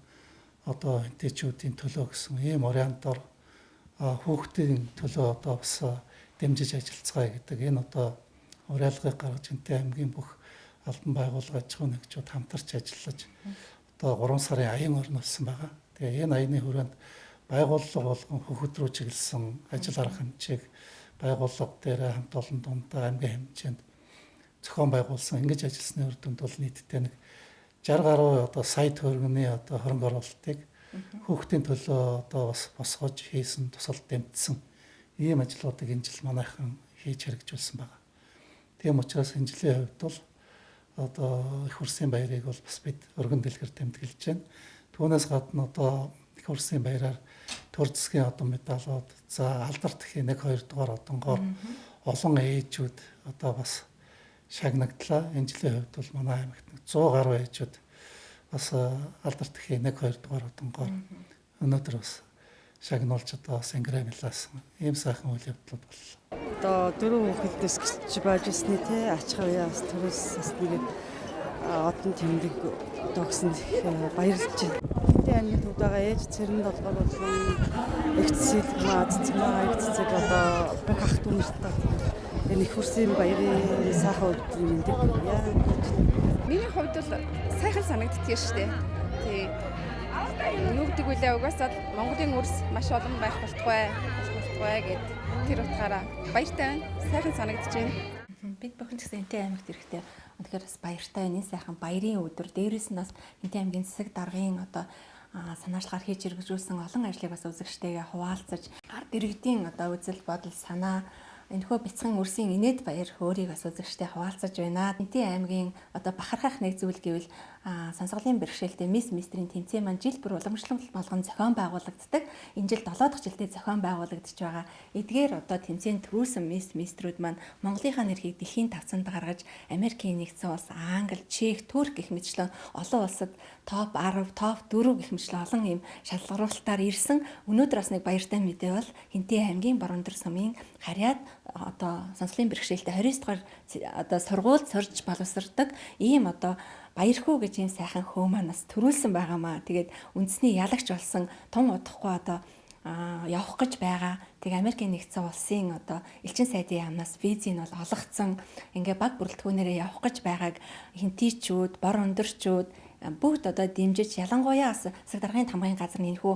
одоо хэнтийчүүдийн төлөө гэсэн ийм ориентор хүүхдийн төлөө одоо бас дэмжиж ажиллацгаая гэдэг энэ одоо уриалгыг гаргаж Хэнтийн аймгийн бүх албан байгууллага аж ахуйн нэгжүүд хамтарч ажиллаж одоо 3 сарын аян орнолсон байгаа. Тэгээ энэ аяны хүрээнд байгууллага болгон хүүхэд рүү чиглэсэн ажил арга хэмжээг байгууллага дээр хамт олон дундаа аймгийн хэмжээнд зохион байгуулсан. Ингэж ажилласны үр дүнд бол нийтдээ нэг 60 гаруй одоо сая төгрөгийн одоо хөрөнгө оруулалтыг хүүхдийн төлөө одоо бас босгож хийсэн, тусал дэмжсэн ийм ажлуудыг энэ жил манайхан хийж хэрэгжүүлсэн байгаа. Тийм учраас энэ жилийн хувьд бол одоо их хурсын баярыг бол бас бид өргөн дэлгэр тэмдэглэж байна. Түүнээс гадна одоо их хурсын баяраар төр засгийн одон медалууд, за алдарт гэхийн 1 2 дугаар одонгоор олон ээжүүд одоо бас шагнагдлаа. Энэ жилийн хувьд бол манай аймагт 100 гаруй ээжүүд бас алдарт гэхийн 1 2 дугаар одонгоор өнөөдөр бас шагнуулж одоо бас инграмлаасан ийм сайхан үйл явдлууд боллоо. Одоо дөрөв хүүхэдээс гэж байж ирсний те ачхаа бас төрөөс бас нэг одон тэмдэг одоо гэсэн баярлж байна. Хэнтийн аймгийн төвд байгаа ээж цэрэн долгоор болон их цэцэг цэцэг их цэцэг одоо бүх ах дүү нартай энэ их хурсын баярын сайхан өдрийн мэндийг хүргье. Миний хувьд бол сайхан санагддаг шүү дээ. Тий. Юу гэдэг вүлээ угаасаа Монголын үрс маш олон байх болтугай гэд тэр утгаараа баяртай байна. Сайхан санагдаж байна. Бид бүхэн ч гэсэн Хэнтийн аймагт ирэхдээ үнэхээр бас баяртай байна. Энэ сайхан баярын өдөр. Дээрээс нь бас Хэнтийн аймгийн засаг даргын одоо санаачлагаар хийж хэрэгжүүлсэн олон ажлыг бас үзэгчтэйгээ хуваалцаж ард иргэдийн одоо үзэл бодол санаа энэхүү бяцхан үрсийн инээд баяр хөөрийг бас үзэгчтэй хуваалцаж байна. Хэнтийн аймгийн одоо бахархах нэг зүйл гэвэл сонсголын бэрхшээлтэй мисс мистрийн тэмцээн маань жил бүр уламжлал болгон зохион байгуулагддаг. Энэ жил 7 дахь жилдээ зохион байгуулагдаж байгаа. Эдгээр одоо тэмцээн төрүүлсэн мисс мистрүүд маань Монголынхаа нэрхийг дэлхийн тавцанд гаргаж Америкийн нэгдсэн улс, Англи, Чех, Турк гэх мэтчлэн олон улсад топ 10, топ 4 гэх мэтчлэн олон ийм шалгаруулалтаар ирсэн. Өнөөдөр бас нэг баяртай мэдээ бол Хэнтийн аймгийн Борондөр сумын харьяат одоо сонсголын бэрхшээлтэй 29 дугаар одоо сургуульд сурж боловсрдог ийм одоо баярхүү гэж ийм сайхан хөө маань бас төрүүлсэн байгаамаа. Тэгээд үндэсний ялагч болсон тун удахгүй одоо явах гэж байгаа. Тэгээ Америкийн нэгдсэн улсын одоо элчин сайдын яамнаас визийг нь бол олгоцсон. Ингээ баг бүрэлдэхүүнээрээ явах гэж байгааг хинтийчүүд, бор өндөрчүүд бүгд одоо дэмжиж ялангуяа бас засаг даргын тамгын газар нь энэхүү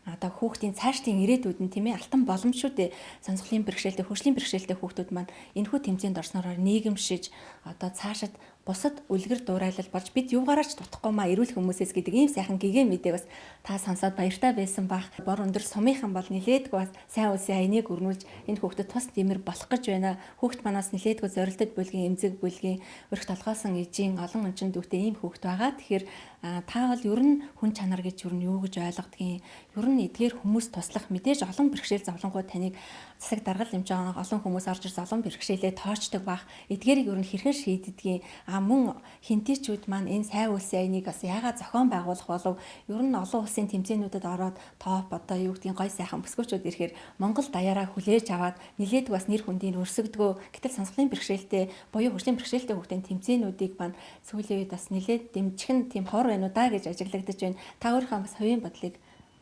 одоо хүүхдийн цаашдын ирээдүйд нь тийм алтан боломжууд сонсголын бэрхшээлтэй, хөгжлийн бэрхшээлтэй хүүхдүүд маань энэхүү тэмцээнд орснороор нийгэмшиж одоо цаашид бусад үлгэр дуурайлал болж бид юугаараа ч дутахгүй маа эрүүл хүмүүсээс гэдэг ийм сайхан гэгээ мэдээг бас та сонсоод баяртай байсан бах. Бор өндөр сумынхан бол нилээдгүй бас сайн улсын аяныг өрнүүлж энэ хүүхдэд тус дэмэр болох гэж байна. Хүүхд манаас нилээдгүй зорилтод бүлгийн, эмзэг бүлгийн, өрх толгоосон ижийн олон ончин дүүтэй ийм хүүхд байгаа. Тэгэхээр та бол ер нь хүн чанар гэж ер нь юу гэж ойлгодгийг, ер нь эдгээр хүмүүс туслах мэдээж олон бэрхшээл зовлонгууд таныг засаг даргал хэмжээ олон хүмүүс орж ирс олон бэрхшээлээ тоочдог бах. Эдгээрийг ер нь хэрхэн шийддгийг, мөн хинтээчүүд маань энэ сайн улсын аяныг бас яагаад зохион байгуулах болов? Ер нь олон улсын тэмцээнүүдэд ороод топ одоо юу гэдгийг гой сайхан бүсгүүчүүд ирэхээр Монгол даяараа хүлээж аваад нилээдэг бас нэр хүндийг өрсөгдгөө. Гэтэл сонсголын бэрхшээлтэй буюу хөгжлийн бэрхшээлтэй хүүхдийн тэмцээнүүдийг маань сүүлийн үед бас нилээд дэмжих нь тийм хор байна уу да гэж ажиглагдаж байна. Та өөрийнхөө бас хувийн бодлыг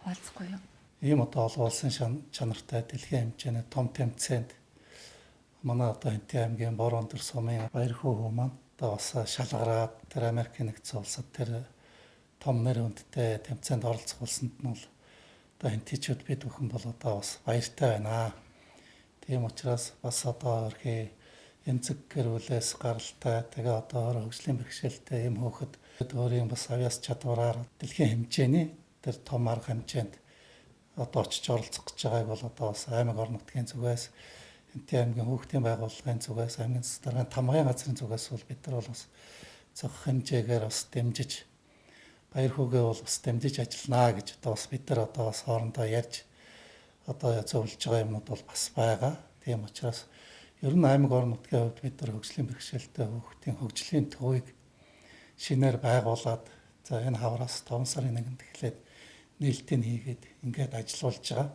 хуваалцахгүй юу? Ийм одоо олон улсын чанартай дэлхийн хэмжээний том тэмцээнд манай одоо Хэнтийн аймгийн Бор өндөр сумын Баярхүү хүү маань одоо бас шалгараад тэр Америкийн нэгдсэн улсад тэр том нэр хүндтэй тэмцээнд оролцох болсонд нь бол одоо хэнтийчүүд бид бүхэн бол одоо бас баяртай байна. Тийм учраас бас одоо өрхий эмзэг гэр бүлээс гаралтай тэгээ одоо хөгжлийн бэрхшээлтэй ийм хөөхөд өөрийн бас авьяас чадвараар дэлхийн хэмжээний тэр том арга хэмжээнд одоо очиж оролцох гэж байгааг бол одоо бас аймаг орон нутгийн зүгээс, Хэнтийн аймгийн хүүхдийн байгууллагын зүгээс, аймгийн засаг даргын тамгын газрын зүгээс бол бид нар бол бас цогц хэмжээгээр бас дэмжиж Баярхүүгээ бол бас дэмжиж ажилланаа гэж одоо бас бид нар одоо бас хоорондоо ярьж одоо зөвлөж байгаа юмнууд бол бас байгаа. Тийм учраас ер нь аймаг орон нутгийн хувьд бид нар хөгжлийн бэрхшээлтэй хүүхдийн хөгжлийн төвийг шинээр байгуулад за энэ хавраас 5 сарын 1-нд эхлээд нээлтийг хийгээд ингээд ажиллуулж байгаа.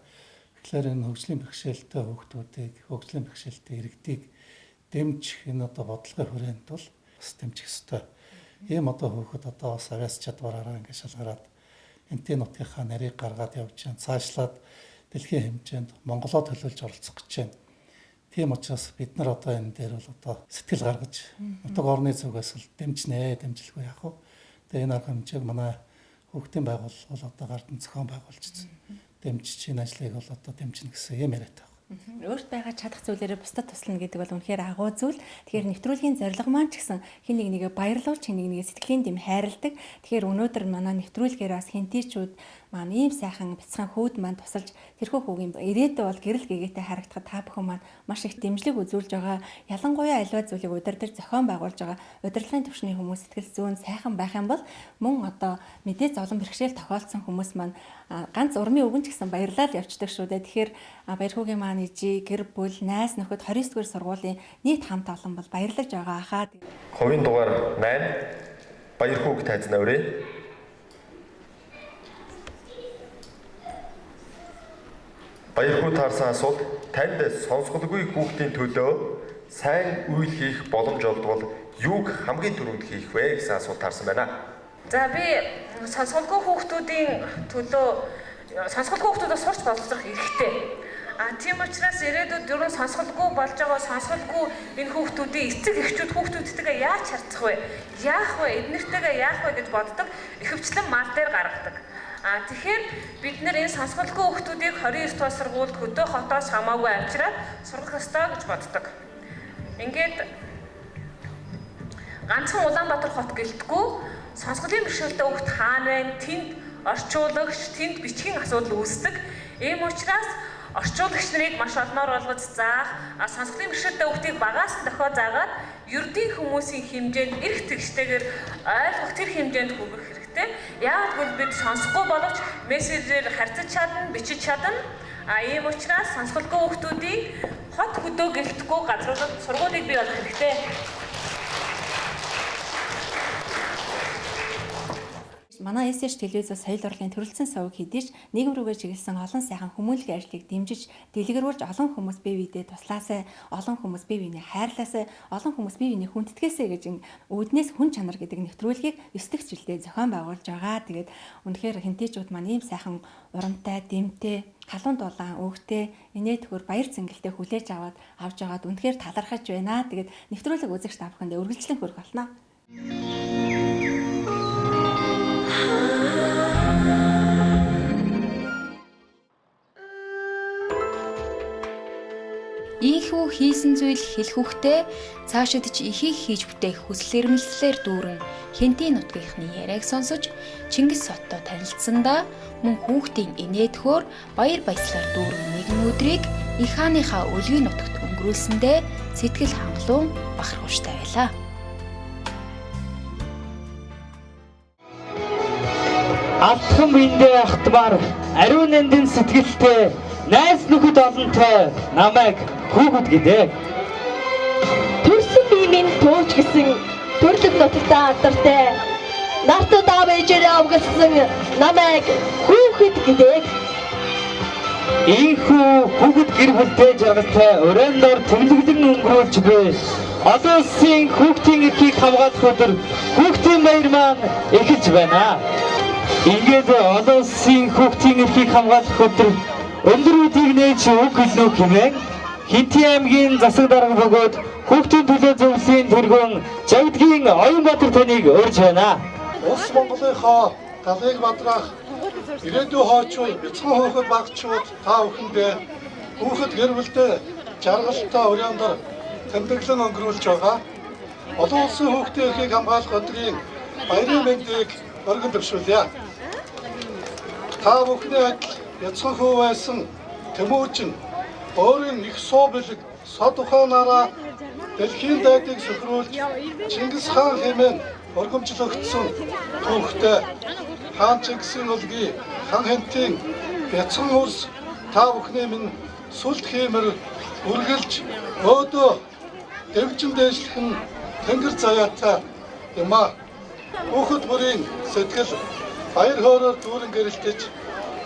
Тэгэхээр энэ хөгжлийн бэрхшээлтэй хүүхдүүдийг, хөгжлийн бэрхшээлтэй иргэдийг дэмжих энэ одоо бодлогын хүрээнд бол бас дэмжих ёстой. Ийм одоо хүүхэд одоо бас авьяас чадвараараа ингээд шалгараад Хэнтийн нутгийнхаа нарийг гаргаад явж байна. Цаашлаад дэлхийн хэмжээнд Монголоо төлөөлж оролцох гэж байна. Тийм учраас бид нар одоо энэ дээр бол одоо сэтгэл гаргаж нутаг орны зүгээс л дэмжнэ, дэмжлэхгүй яах вэ? Тэгээ энэ арга хэмжээг манай хүүхдийн байгууллага бол одоо гардан зохион байгуулж дэмжиж энэ ажлыг бол одоо дэмжинэ гэсэн юм яриатай байна. Өөрт байгаа чадах зүйлээрээ бусдад туслана гэдэг бол үнэхээр агуу зүйл. Тэгэхээр нэвтрүүлгийн зорилго маань ч гэсэн хин нэг нэгэ баярлуулж, хин нэг нэгэ сэтгэлийн дэм хайрладаг. Тэгэхээр өнөөдөр манай нэвтрүүлгээр бас хинтийчүүд маань ийм сайхан бяцхан хүүд маань тусалж тэрхүү хүүгийн ирээдүй бол гэрэл гэгээтэй харагдахад та бүхэн маань маш их дэмжлэг үзүүлж байгаа. Ялангуяа аливаа зүйлийг удирдах зохион байгуулж байгаа удирдлагын түвшний хүмүүс сэтгэл зүйн сайхан байх юм бол мөн одоо мэдээ зовлон бэрхшээл тохиолдсон хүмүүс маань ганц урмын үгэн ч гэсэн баярлал явцдаг шүү дээ. Тэгэхээр Баярхүүгийн маань ижи, гэр бүл, найз нөхөд 29 дугаар сургуулийн нийт хамт олон бол баярлаж байгаа хаа. Хувийн дугаар 8 Баярхүүг тайзнаа өрөө. Баярхүү таарсан асуулт танд сонсголгүй хүүхдийн төлөө сайн үйл хийх боломж олдвол юуг хамгийн түрүүнд хийх вэ гэсэн асуулт таарсан байна. За би сонсголгүй хүүхдүүдийн төлөө сонсголгүй хүүхдүүдээ сурч боловсрох эрхтэй. А тийм учраас ирээдүйд ер нь сонсголгүй болж байгаа сонсголгүй энэ хүүхдүүдийн эцэг эхчүүд хүүхдүүдтэйгээ яаж харьцах вэ? Яах вэ? Эднэртэйгээ яах вэ гэж боддог. Ихэвчлэн мал дээр гаргадаг. А тэгэхээр бид нэр энэ сонсголгүй хүүхдүүдийг 29 дугаар сургуульд хөдөө хотоос хамаагүй авчираад сургах ёстой гэж боддог. Ингээд ганцхан Улаанбаатар хот гэлтгүй сонсголын бэрхшээлтэй хүүхд хаана байна? Тэнд орчуулагч, тэнд бичгийн асуудал үүсдэг. Ийм учраас орчуулагч нарыг маш олноор болгож заах, сонсголын бэрхшээлтэй хүүхдийг багаас нь дохио заагаад ердийн хүмүүсийн хэмжээнд эрх тэгштэйгээр ойлгох тэр хэмжээнд хүргэх хэрэгтэй. Яагаад гэвэл бид сонсохгүй боловч мессежээр харьцаж чадна, бичиж чадна. А ийм учраас сонсголгүй хүүхдүүдийн хот хөдөө гэлтгүй газруудад сургуулийг бий болгох хэрэгтэй. Манай SH телевизээс соёл урлагийн төрөлцсөн сувг хэдий ч нийгэм рүүгээ чиглэсэн олон сайхан хүмүүнлэгийн ажлыг дэмжиж, дэлгэрүүлж олон хүмүүс бие биедээ туслаасай, олон хүмүүс бие биенээ хайрлаасай, олон хүмүүс бие биенээ хүндэтгээсэй гэж үүднээс хүн чанар гэдэг нэвтрүүлгийг 9 дахь жилдээ зохион байгуулж байгаа. Тэгээд үнэхээр хинтээчүүд маань ийм сайхан урамтай, дэмтэй, халуун дулаан, өөхтэй, инээ төхөр баяр зингэлтэй хүлээж аваад авч байгаад үнэхээр талархаж байна. Тэгээд нэвтрүүлэг үзэгч та бүхэндээ үргэлжлэн хүрэх болно. Ийхүү хийсэн зүйл хэлэх үхтэй цаашид ч ихийг хийж бүтээх хүсэл эрмэлзлээр дүүрэн Хэнтийн нутгийнхны яриаг сонсож Чингис хоттой танилцсандаа мөн хүүхдийн инээдхөөр баяр баясгалаар дүүрэн нэгэн өдрийг их хааныхаа өлгийн нутагт өнгөрүүлсэндээ сэтгэл хангалуун бахархууштай байлаа. Алтхан биендээ ахтмаар ариун нандин сэтгэлтэй найз нөхөд олонтой намайг хүүхэд гэдэг. Төрсөн бие минь тууч гэсэн төрлөг нутагтаа алдартай нартад аав ээжээрээ авгалсан намайг хүүхэд гэдэг. Ийхүү хүүхэд гэр бүлтэй жаргалтай оройн дор тэмдэглэн өнгөрүүлж буй олон улсын хүүхдийн эрхийг хамгаалах өдөр хүүхдийн баяр маань эхэлж байна. Ингээд олон улсын хүүхдийн эрхийг хамгаалах өдөр өндөр үдийг нээж үг хэлнэ хэмээн Хэнтийн аймгийн засаг дарга бөгөөд хүүхдийн төлөө зөвлөлийн тэргүүн Жавдгийн Оюнбаатар таныг урьж байна. Улс Монголынхоо талыг бадраах ирээдүйн хоочууд, бяцхан хүүхэд багчууд та бүхэндээ хүүхэд гэр бүлдээ жаргалтай уриандар тэмдэглэн өнгөрүүлж байгаа. Олон улсын хүүхдийн эрхийг хамгаалах өдрийн баярын мэндийг өргөн дэвшүүлье. Та бүхний адил бяцхан хүү байсан Тэмүүжин өөрийн их суу бэлэг сод ухаанаараа дэлхийн дайдыг сөхрүүлж Чингис хаан хэмээн өргөмжлөгдсөн түүхтэй хаан Чингисийн өлгий хан хэнтийн бяцхан үрс та бүхний минь сүлд хиймэр үргэлж өөдөө дэвжин дээшлэх нь тэнгэр заяатай юм аа. Хүүхэд бүрийн сэтгэл баяр хөөрөөр дүүрэн гэрэлтэж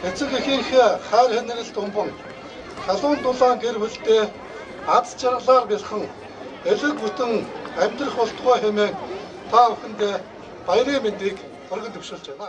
эцэг эхийнхээ хайр хэнэрэлт умбан халуун дулаан гэр бүлдээ аз жаргалаар бэлхэн элэг бүтэн амьдрах болтугай хэмээн та бүхэндээ баярын мэндийг өргөн дэвшүүлж байна.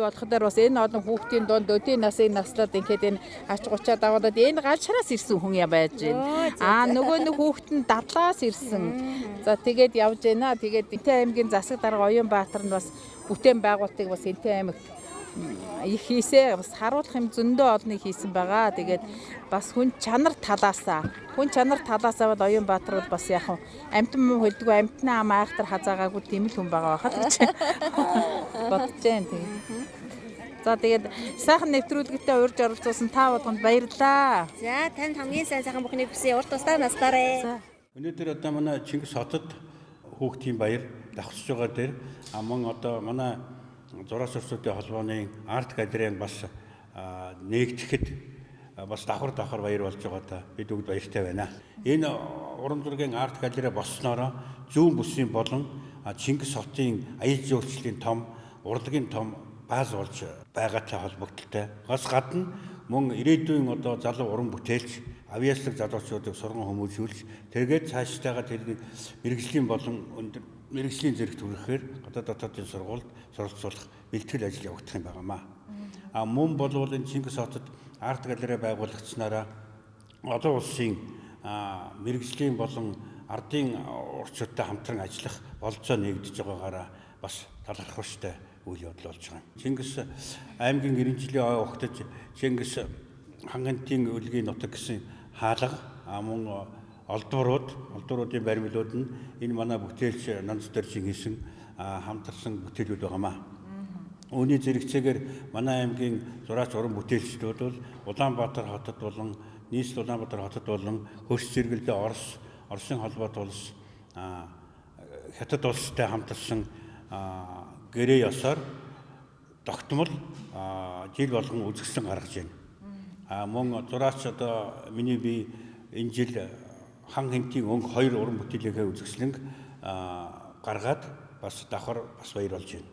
Болохоор бас энэ олон хүүхдийн дунд өдийн насын наслаад ингээд энэ ач гучаа дагуулад энэ галшраас ирсэн хүн я байж байна. Аа нөгөө нэг хүүхэд нь дадлаас ирсэн. За тэгээд явж байна. Тэгээд Энтэн аймгийн засаг дарга Оюнбаатар нь бас бүтээн байгуулалтыг бас Энтэн аймагт их хийсээ бас харуулах юм зөндөө олныг хийсэн байгаа. Тэгээд бас хүн чанар талаасаа бол Оюнбаатар бол бас яг амтан муу хөлдгөө амтны ам айхтар хазаагаагүй тийм л хүн байгаа байхад гэж бодож байна. Тэгээд за тэгээд сайхан нэвтрүүлэгтээ урьж оролцуулсан та болгонд баярлалаа. За танд хамгийн сайн сайхан бүхнийг хүсье. Урт тусдаа наслаарэ. Өнөөдөр одоо манай Чингис хотод хүүхдийн баяр давхцаж байгаа дээр мөн одоо манай зураас орсуудын холбооны арт галерейн бас нэгдэхэд бас давхар баяр болж байгаадаа бид бүгд баяртай байна. Энэ уран зургийн арт галерей болсноороо зүүн бүсийн болон Чингис хотын аялал жуулчлалын том урлагийн том бааз болж байгаатай холбогдолтой. Гас гадна мөн ирээдүйн одоо залуу уран бүтээлч, авьяаслаг залуучуудыг сурган хүмүүжүүлж, тэгээд цаашдаагаа тэрнийг мэргэжлийн болон өндөр мэргэжлийн зэрэгт хүрэхээр гадаад дотоодын сургуульд суралцуулах бэлтгэл ажил явагдах юм байнамаа. А мөн болвол энэ Чингис хотод арт галерей байгуулагдсанараа олон улсын мэргэжлийн болон ардын урчуудтай хамтран ажиллах бололцоо нэгдэж байгаагаараа бас талархууштай үйл явдал болж байгаа юм. Чингис аймгийн 90 жилийн ой угтаж Чингис хангантын өлгийн нутаг гэсэн хаалга мөн олдвруудын баримлууд нь энэ манай бүтээлч Нанц дөржин хийсэн хамтарсан бүтээлүүд байгаамаа. Үүний зэрэгцээгээр манай аймгийн зураач уран бүтээлчдүүд бол Улаанбаатар хотод болон нийслэл Улаанбаатар хотод болон хөрс зэрэгэлдээ Орос, Оросын холбоот улс, Хятад улстай хамтарсан гэрээ ёсоор тогтмол жил болгон үзэсгэлэн гаргаж байна. Мөн зураач одоо миний би энэ жил хан хэнтийн өнгө хоёр уран бүтээлийнхээ үзэсгэлэнг гаргаад бас давхар бас баяр болж байна.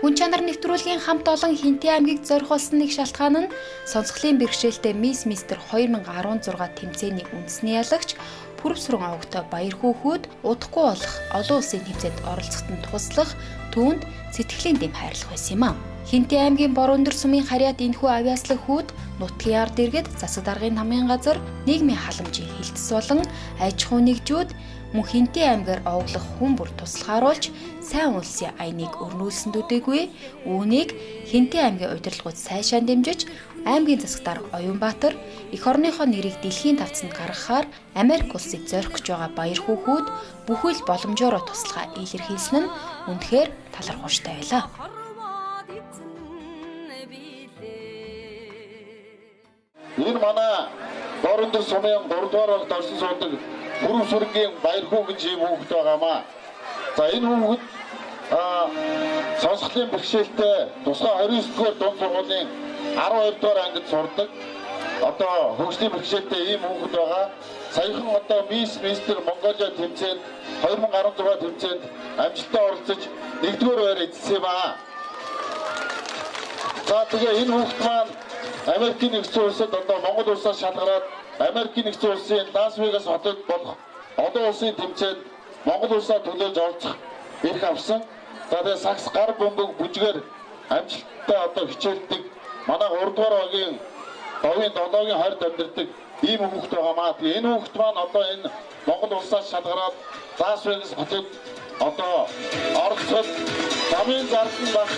Хүн чанар нэвтрүүлгийн хамт олон Хэнтэй аймгийг зорих болсон нэг шалтгаан нь сонсголын бэрхшээлтэй Мисс Мистер 2016 тэмцээний үндэсний ялагч Пүрэв сүрэн овогтой баяр хөөхүүд удахгүй болох олон улсын тэмцээнд оролцоход нь туслах түүнд сэтгэлийн дэм хайрлах байсан юм а. Хэнтэй аймгийн бор өндөр сумын харьяат энэхүү авиаслаг хүүд нутгийн ард иргэд засаг даргын намын газар нийгмийн халамжийн хилтэс болон аж ахуй нэгжүүд мөн Хэнтэй аймгаар овоглох хүн бүр туслахааруулж сайн улсын аяныг өрнүүлсэн төдийгүй үүнийг Хэнтэй аймгийн удирдлагууд сайшаа дэмжиж аймгийн засаг дарга Оюунбаатар эх орныхоо нэрийг дэлхийн тавцанд гаргахаар Америк улсыг зорих гэж байгаа баяр хөөхүүд бүхэл боломжоороо туслахаа илэрхийлсэн нь үнэхээр талархууштай байлаа. Энэ манай бор өндөр сумын 3 дугаар багт орсон суудаг Пүрэв сүрэнгийн баяр хүү гэж ийм хүүхэд байгаамаа. За энэ хүүхэд сонсголын бэрхшээлтэй тусгай 29 дугаар дунд сургуулийн 12 дугаар ангид сурдаг. Одоо хөгжлийн бэрхшээлтэй ийм хүүхэд байгаа. Саяхан одоо Мисс Мистер Монголиа тэмцээнд 2016 тэмцээнд амжилттай оролцож 1-р байр эзэлсэн юм аа. За тэгээ энэ хүүхэд маань Америкийн нэгдсэн улсад одоо Монгол улсаас шалгараад Америкийн нэгдсэн улсын Лас Вегас хотод болох олон улсын тэмцээнд Монгол улсаа төлөөлж оролцох эрх авсан. За тэгээ сакс гар бөмбөг бүжгээр амжилттай одоо хичээлдэг манай 3 дугаар багийн довын 7-гийн 20-д амьдардаг ийм хүүхэд байгаамаа. Тэгээ энэ хүүхэд маань одоо энэ Монгол улсаас шалгараад Лас Вегас хотод одоо оролцоход замын зардал бас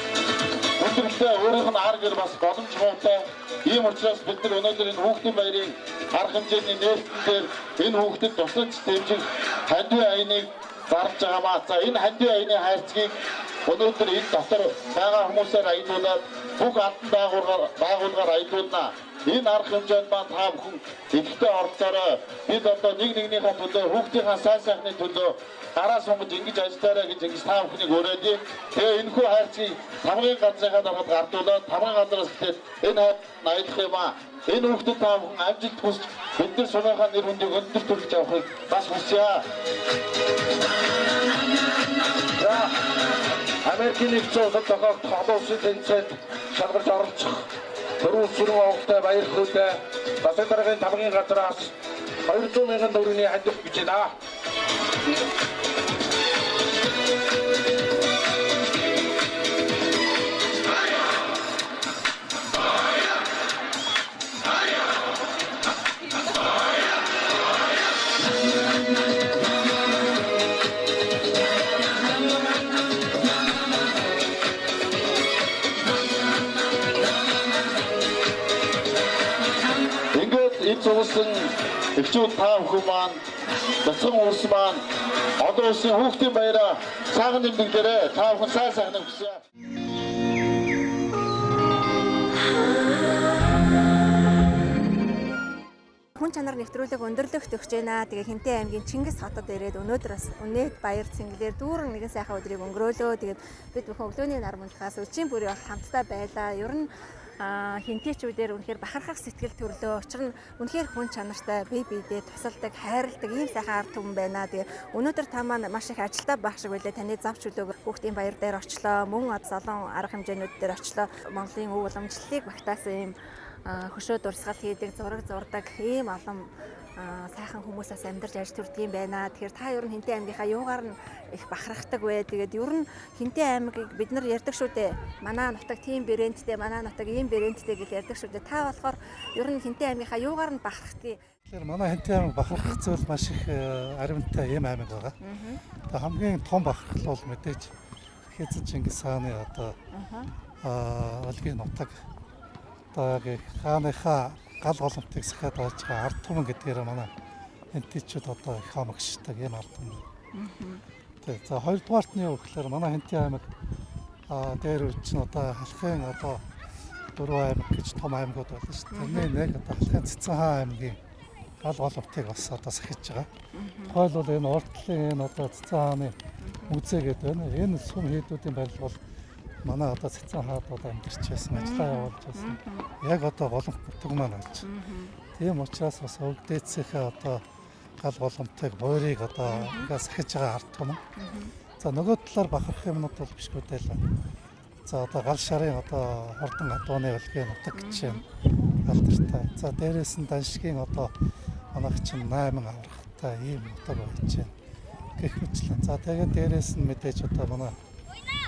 өндөрлөлтэй өөрийнх нь ар гэр бас боломж муутай. Ийм учраас бид нар өнөөдөр энэ хүүхдийн баярын арга хэмжээний нээлтэн дээр энэ хүүхдэд туслаж дэмжих хандив аяныг зарлж байгаамаа. За энэ хандив аяны хайрцгийг өнөөдөр энэ дотор байгаа хүмүүсээр аялуулад бүх албан байгууллагаар аялуулна. Энэ арга хэмжээнд маань та бүхэн идэвхтэй оролцоорой. Бид одоо нэг нэгнийхээ төлөө, хүүхдийнхаа сайн сайхны төлөө гараа сунгаж ингэж ажиллаарай гэж ингэж та бүхнийг уриалъя. Тэгээ энэхүү хайрцгийг тамгын газрынхаа дараад гардуулаад тамгын газраас эхлээд энэ хайр аялах юм аа. Энэ хүүхдэд та бүхэн амжилт хүсч бид нар сумынхаа нэр хүндийг өндөр түлхэж авахыг бас хүсье. За Америкийн нэгдсэн улсад тохиолдох олон улсын тэмцээнд шалгарч оролцох Пүрэв сүрэн овогтой баяр хөөртэй засаг даргын тамгын газраас 200 мянган төгрөгийн хандив гэж байна. Цугсан эхчүүд та бүхэн маань бяцхан улс маань олон улсын хүүхдийн баяраа сайхан тэмдэглээрэй. Та бүхэн сайн сайхныг хүсье. Хүн чанар нэвтрүүлэг өндөрлөгт өгч байна. Тэгээ Хэнтэй аймгийн Чингис хотод ирээд өнөөдөр бас үнэт баяр цэнгэлээр дүүрэн нэгэн сайхан өдрийг өнгөрөөлөө. Тэгээд бид бүхэн өглөөний нар мундлахаас өчийн бүрийн бол хамтдаа байлаа. Ер нь хэнтэйчүүдээр үнэхээр бахархах сэтгэл төрлөө. Учир нь үнэхээр хүн чанартай бие биедээ тусалдаг, хайрладаг ийм сайхан ард түмэн байна. Тэгээ өнөөдөр та маань маш их ажилтаа байх шиг байлаа. Таны зав чөлөөг хүүхдийн баяр дээр очлоо. Мөн олон арга хэмжээнүүд дээр очлоо. Монголын өв уламжлалыг багтаасан ийм хөшөө дурсгал хийдэг, зураг зурдаг ийм олон сайхан хүмүүсээс амьдарч ажил төрдөг юм байна. Тэгэхээр та ер нь Хэнтэй аймгийнхаа юугаар нь их бахархдаг вэ? Тэгээд ер нь Хэнтэй аймгийг бид нар ярьдаг шүү дээ. Манай нутаг тийм брэндтэй, манай нутаг ийм брэндтэй гэж ярьдаг шүү дээ. Та болохоор ер нь Хэнтэй аймгийнхаа юугаар нь бахархдгийг? Тэгэхээр манай Хэнтэй аймаг бахархах зүйл маш их аримтай ийм аймаг байгаа. Тэгээ хамгийн том бахархал бол мэдээж Хэзээ Чингис хааны одоо өлгийн нутаг одоо яг хааныхаа гал голомтыг сахиад олж байгаа ард түмэн гэдгээр манай хэнтэйчүүд одоо их хамагшдаг юм ард түмэн. Тэгээ за хоёрдугаарт нь юу гэхээр манай Хэнтэй аймаг дээр үе чинь одоо халахын одоо 4 аймаг гэж том аймагуд байна шүү дээ. Тэрний нэг одоо халахын Цэцэн хаан аймгийн гал голомтыг бас одоо сахиж байгаа. Тухайлбал энэ урд талын энэ одоо Цэцэн хааны музей гэдэг байна. Энэ сүм хийдүүдийн барилга бол Манай одоо Цэцэн хаадууд амьдарч байсан, ажиллаа явуулж байсан. Яг одоо голомт нутаг маань болж. Тийм учраас бас өвгдээцийнхээ одоо гал голомтыг буурыг одоо ингээд сахиж байгаа ард түмэн. За нөгөө талаар бахарх юмнууд бол бишгүй дээ л. За одоо гал шарын одоо хурдан адууны өлгийн нутаг гэж юм алдартай. За дээрээс нь Даншгийн одоо манайх чинь 8 аврагтай ийм нутаг байж байна. Гэх мэтлэн. За тэгээд дээрээс нь мэдээж одоо манай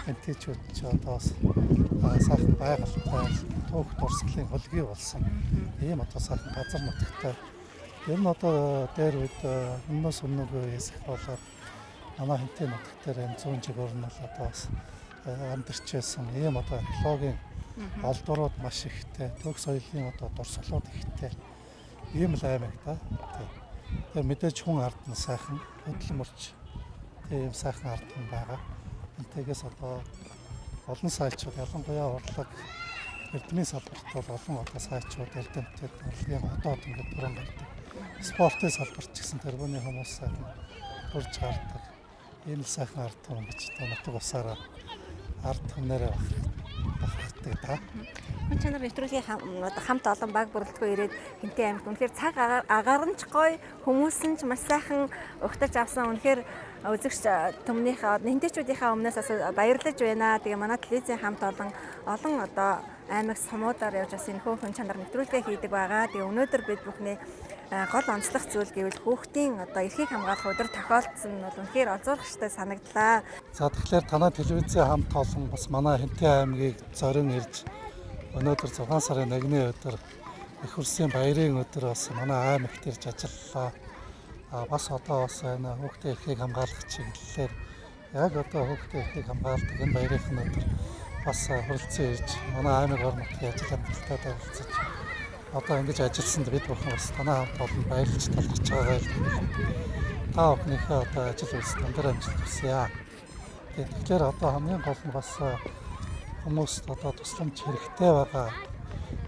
античууд ч одоо бас сайхан байгальтай түүх дурсгалын хөлгий болсон ийм одоо сайхан газар нутагтай. Ер нь одоо дээр үед өмнөөс өмнөгөө болоод манай хэнтийн нутаг дээр энэ зүүн жигүүр нь бол одоо бас амьдарч байсан ийм одоо археологийн олдврууд маш ихтэй, төвх соёлын одоо дурсгалууд ихтэй ийм л аймаг да. Тэгээ мэдээж хүн ард нь сайхан хөдөлмөрч тийм сайхан ард түмэн байгаа. Энтэгээс одоо олон сайлчууд, ялангуяа урлаг эрдмийн салбарт бол олон одоо сайлчууд, эрдэмтэд урлагийн одоод ингээд бүрэн гардаг. Спортын салбарт ч гэсэн тэрбүүний хүмүүс сайхан төрж гардаг. Ийм л сайхан ард түмэн гэж одоо нутаг усаараа ард түмнээрээ бахархдаг да. Хүн чанар нэвтрүүлгийн хамт олон баг бүрэлдэхүүн ирээд Хэнтэй аймагт үнэхээр цаг агаар нь ч гоё, хүмүүс нь ч маш сайхан угтаж авсан. Үнэхээр үзэгч түмнийхээ хэнтэйчүүдийнхээ өмнөөс бас баярлаж байна. Тэгээ манай телевизийн хамт олон олон одоо аймаг сумуудаар явж бас энэ хүн чанар нэвтрүүлгээ хийдэг байгаа. Тэгээ өнөөдөр бид бүхний гол онцлог зүйл гэвэл хүүхдийн одоо эрхийг хамгаалах өдөр тохиолдсон нь бол үнэхээр олзуурхштай санагдлаа. За тэгэхээр танай телевизийн хамт олон бас манай Хэнтэй аймгийг зорин ирж өнөөдөр 6 сарын 1-ний өдөр их хөрсийн баярын өдөр бас манай аймагт ирж ажиллалаа. Бас одоо бас энэ хүүхдийн эрхийг хамгаалах чиглэлээр яг одоо хүүхдийн эрхийг хамгаалдаг энэ баярын өдөр бас хүрэлцэн ирж манай аймаг орон нутгийн ажил амьдралтай танилцаж одоо ингэж ажилласанд бид бүхэн бас танай хамт олон баярлж талархаж байгаагаа илэрхийлээ. Та бүхнийхээ одоо ажил үйлс өндөр амжилт хүсье. Тэгэхээр одоо хамгийн гол нь бас хүмүүст одоо тусламж хэрэгтэй байгаа.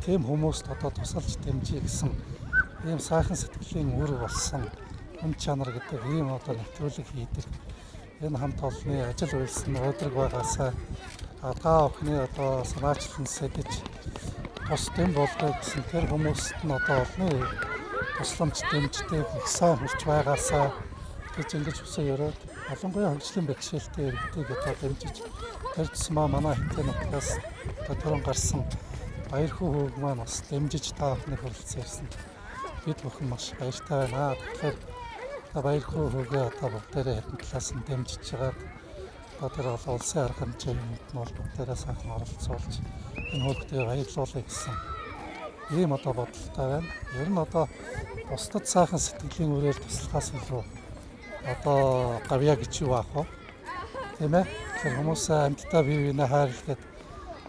Тийм хүмүүст одоо тусалж дэмжиж гэсэн ийм сайхан сэтгэлийн үр болсон хүн чанар гэдэг ийм одоо нэвтрүүлэг хийдэг. Энэ хамт олонны ажил үйлс нь өдрөг байгаасаа та бүхний одоо санаачлан сэдэж тус дэм болдог гэсэн тэр хүмүүст нь одоо олонны тусламж дэмждэг их сайн хүрч байгаасаа гэж ингэж хүсэн өрөөд ялангуяа хөгжлийн бэрхшээлтэй иргэдийг одоо дэмжиж тэр тусмаа манай Хэнтэй нутгаас одоо түрүүн гарсан Баярхүү хүүг маань бас дэмжиж та бүхний хүрэлцэн ирсэн. Бид бүхэн маш баяртай байна. Тэгэхээр Баярхүү хүүгээ одоо бүгдээрээ хэдэн талаас нь дэмжиж жагаад одоо тэр бол улсын арга хэмжээнд нь бол бүгдээрээ сайхан оролцуулж энэ хүүхдээ баярлуулъя гэсэн ийм одоо бодолтой байна. Ер нь одоо бусдад сайхан сэтгэлийн үрээр туслахаас илүү одоо гавья гэж юу аах вэ? Тийм ээ. Тэгэхээр хүмүүс амьдтай бие биенээ хайрлаад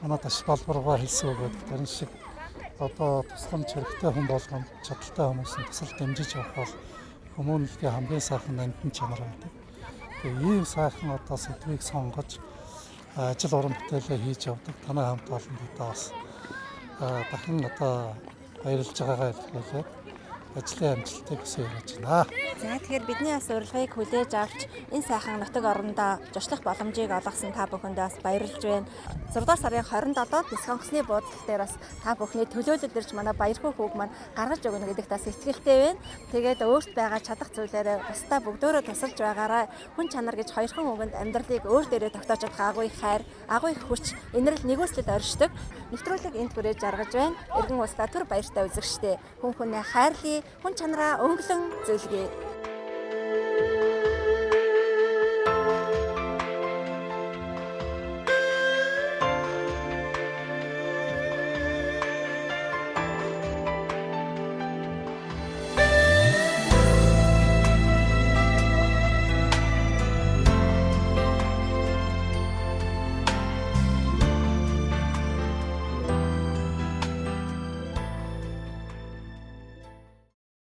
манай таш балбаргаа хэлсэн үг гэдэг тэрэн шиг одоо тусламж хэрэгтэй хүн болгон чадaltaй хүмүүс нь тусал дэмжиж явах бол хүмүүнлэгийн хамгийн сайхан амьтан чанар байдаг. Тэгээ ийм сайхан одоо сэдвийг сонгож ажил уран бүтээлээ хийж явдаг. Танай хамт олонд одоо бас дахин одоо баярлж байгаагаа илэрхийлээд ажлын амжилтыг хүсэж ярьж байна. За тэгэхээр бидний бас урилгыг хүлээж авч энэ сайхан нутаг орондоо зочлох боломжийг олгосон та бүхэндээ бас баярлж байна. 6 дугаар сарын 27-нд нисэх онгоцны буудлын дээр бас та бүхний төлөөлөл ирж манай Баярхүү хүүг маань гаргаж өгнө гэдэгт бас итгэлтэй байна. Тэгээд өөрт байгаа чадах зүйлээрээ бусдаа бүгдөөрөө тусалж байгаарай. Хүн чанар гэж хоёрхан үгэнд амьдралыг өөр дээрээ тогтоож чадах агуу их хайр, агуу их хүч, инэрл нэгүслэл оршдог. Нэвтрүүлэг энд хүрээж жаргаж байна. Иргэн устдаа түр баяртай үзэгчтэй. Хүн хүнээ хайрлая, хүн чанараа өнгөлөн зөлгий.